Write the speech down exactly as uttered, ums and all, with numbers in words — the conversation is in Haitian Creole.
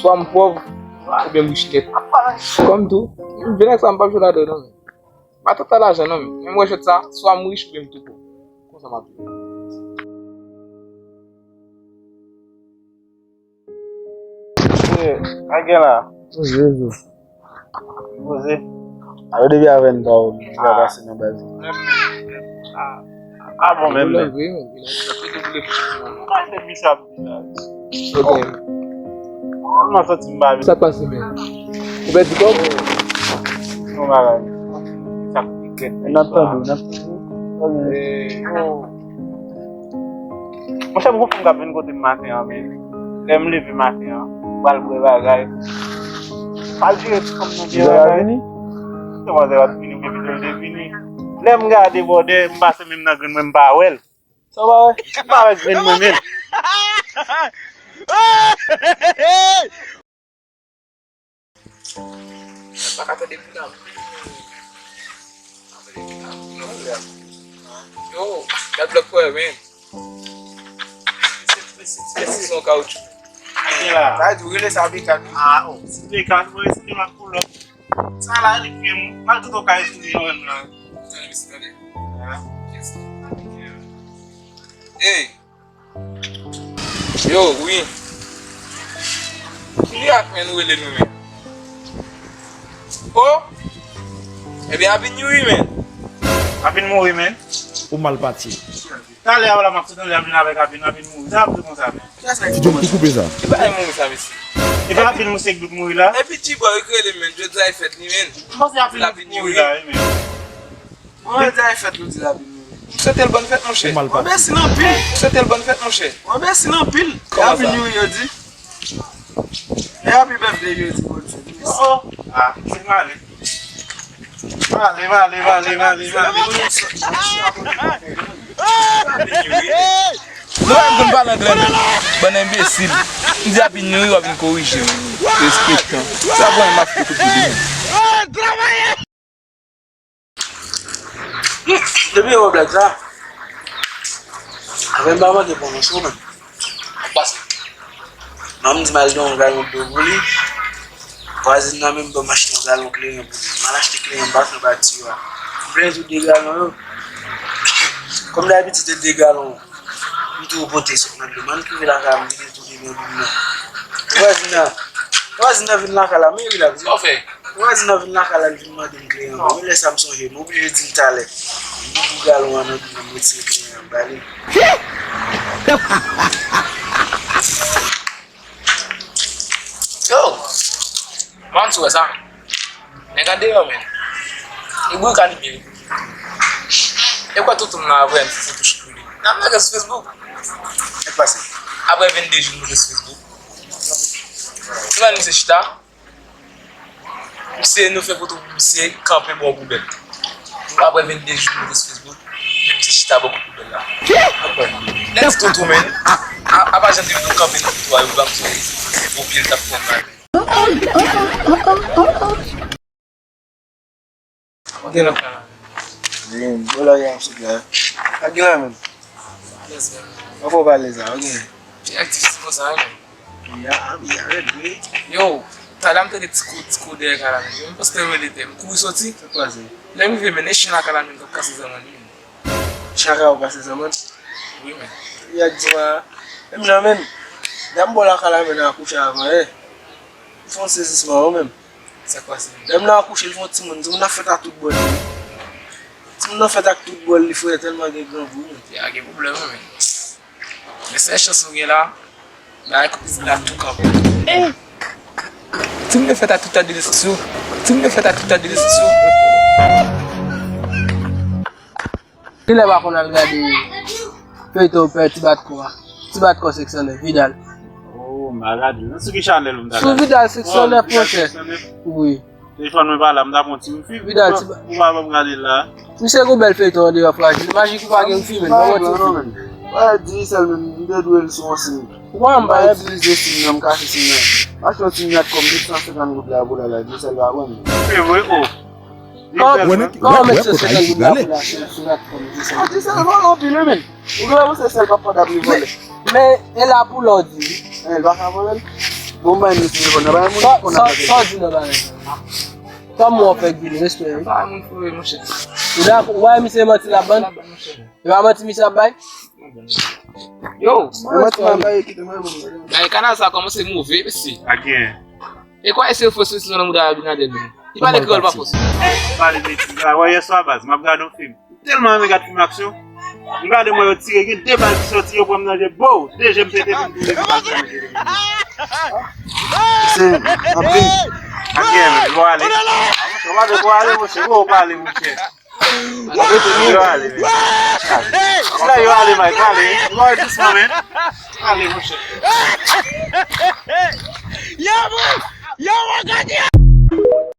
Swa m pòv, oubyen m rich nèt. Kòm tou, vin ak sa m p ap jwe ladan non. M pa tanta lajan non, men m wè jwèt sa, swa m rich oubyen m tou pòv. Konsa m ap jwe. Mesye, sa k gen la? Poze, poze. Poze. Alo, depi avè n pa ou, ki va pase nan baz. Ah, ah, bon, menm, menm. Vre, men, vre, men. Kòman se misye ap di la? Ok. Kòman santi m ba. Sa k pase, men? Ou pèdi kòb? Yon bagay. Sa k regrèt. N ap tande, n ap tande. Eh, yo. Monchè, m gon fanm k ap vin kote m maten an, men lè m leve maten an, m pral bwè bagay. Pral jere ti fanm nan byen bagay. Demwazèl vini? Demwazèl pa t vini, oubyen pito l te vini. Lè m gade bòdè, m pase menm nan grenn mwen, m pa wè l. Sa w pa wè? M pa wè grenn mwen menm. Pa ka tande moun nan. Pa tande moun nan. Yo, gad lòt frè, men. Se ti pesi, ti pesi son kawotchou. Sa di w rele sa beka tou. Ah, oh. Se beka, mwen se beka koulè. Sa la, li fye mwen. Mal tout okazyon, li yon menm la. Tande, mesye, tande. Ah. Yes. Hey! Yo, wi. Ki mirak, men, nou rele nou, men? Oh! Ebyen, Abin mouri, men. Abin mouri, men. Ou mal pati. Talè a la, m ap sot anlè, Abin avèk Abin, Abin mouri. Sa ap di konsa, men. Ti John ki koupe sa. Ki bagay mouri sa, mesye? E pa Abin mouri, se Gdoud mouri la. Epi Djibo, yo rele, men. Jodi a e fèt li, men. M panse Abin mouri la, wi, men. Bon, jodi a e fèt, nou di l Abin mouri. M swete l bòn fèt, monchè. Ou mal pati. Mwen bèsi l anpil. M swete l bòn fèt, monchè. Mwen bèsi l anpil. Kòman sa? Abin mouri, yo di. E Happy Birthday, yo di, bòn fèt. Oh, oh. Ah, se male. Male, male, male, male, male. Nou pa konn pale anglè, men. Bann enbesil. M di Happy New Year, w ap vin korije m. Respektan. Sa pran m ap fè kout pye. Depi yo wè blag sa, avè m pa mande pwomosyon, men. Pase. Manman m di m al gen yon galon dlo pou li. Vwazin nan menm ban m achte yon galon kleren pou li. M al achte kleren, m pase anba tiyo a. M plen tou de galon yo. Kòm dabitid, se de galon. M toujou pote sot nan dlo. M ann rive lakay la, m vide tou de men moun nan. Vwazin nan, vwazin nan vin lakay la, men wi la. Sa w fè? Vwazin nan vin lakay la, li vin mande m kleren. Bon, men lè sa m sonje, m oblije di l talè. M bout galon an nan men l, m retire kleren an, m ba li. Yo! Mann, si w wè sa, men. Nèg an deyò, men. E bri ka li byen. E kwè tout moun la vre, m fè foto chik pou li. N ap lage sou Facebook. Sa k pase? Apre vennde jou, nou lage sou Facebook. Ou wè misye chita? Misye, nou fè foto pou misye kanpe bò poubèl. Apre vennde jou, nou lage sou Facebook. Misye chita bò kote poubèl la. Apre, let's go, tou, men. A, a pa jan de nou kanpe nan foto a, yo ba m sou gwo pye l t ap fè mal. Kote n ap pran la? Bon, la, y a sot la. Ak gen la menm. Yes, man. Anfò pale sa, ok. Pi aktif se konsa, wi, man. Ya, ya, red, wi. Yo, talè m tande ti kou, ti kou dèyè kay la menm. Yo, m panse te rele tè. M kouri soti. Sa k pase? Lè m rive, men, e chen lakay la menm k ap kase zanmann li. Chaka ou pase zanmann? Wi, men. Ya di m a, menm jan, men. Dam bò lakay la, men, nan akouche avan, eh. Fè yon sezisman, ou menm. Sa k pase? Lè m nan akouche, li fè yon timoun. Timoun nan fèt ak tout bòl li. Timoun nan fèt ak tout bòl li, frè, tèlman gen granvou, men. Ya, gen pwoblèm, wi, men. Men sèl chans nou gen la, bagay koupis la tou kanpe. Timoun yo fèt ak tout tèt de destriksyon. Timoun yo fèt ak tout tèt de destriksyon. Kilè pa konn al gade feyton pè Ti Bat Kò a? Ti Bat Kò seksyon nèf, Vidal. Oh, m pa gade l. Sou ki chanèl ou m ta gade? Sou Vidal seksyon nèf, monchè. Wi. Telefòn mwen pa la, m ta pran ti wifi. Vidal, ti ba- Ou pa ban m gade l la. Misye gon bèl feyton andeyò, frajil. Imajine ou pa gen wifi, men. Ban mwen ti wifi. Pa di sèl, men, m te dwe l sou yon sim. Ou pa m pa itilize sim nan, m kache sim nan. M achte yon ti Natcom, mil san senkant goud la pou la, la, di sèl pa ban m. Se vre, o. Kòman, kòman met se senkant goud la pou la, sou, sou Natcom, di sèl? A, di sèl vòlè anpil, wi, men. Ou gen lè panse sèl pa fò dap li vòlè. Men, men, e la pou lè w di. E, l pa ka vòlè l. Bon, bay misye telefòn nan, bay moun telefòn nan. Sa w di nan bagay sa? Kòman w fè vini, respè wi. Bay moun fou wi, monchè. Ou dakò, ou bay misye manti l ap ban? E pa manti misye ap bay? Yo. Manti m ap bay, kite mwen bon. Bay kanal sa kòmanse move, mesye. Pa gen. E kwa ese fos sou nan mouda Abinader menm? Li pale kreyòl pa fos. Pale betiz la. Wè yè swa baz, m ap gade yon fim. M tèlman renmen gade fim aksyon. M gade mwen yo tire, gen de bal ki sòti, yo pran m nan je. Bo! De je m pete pou m touye bal sa nan je. Se, m ap vini. Ak gen, men, yo ale. Yo pa de pou ale, monchè. Yo pale, monchè. Yo ale, men. Sila yo ale, Mike, ale. Yo ale dousman, men. Ale, monchè. Yo, bro! Yo, bro, gade!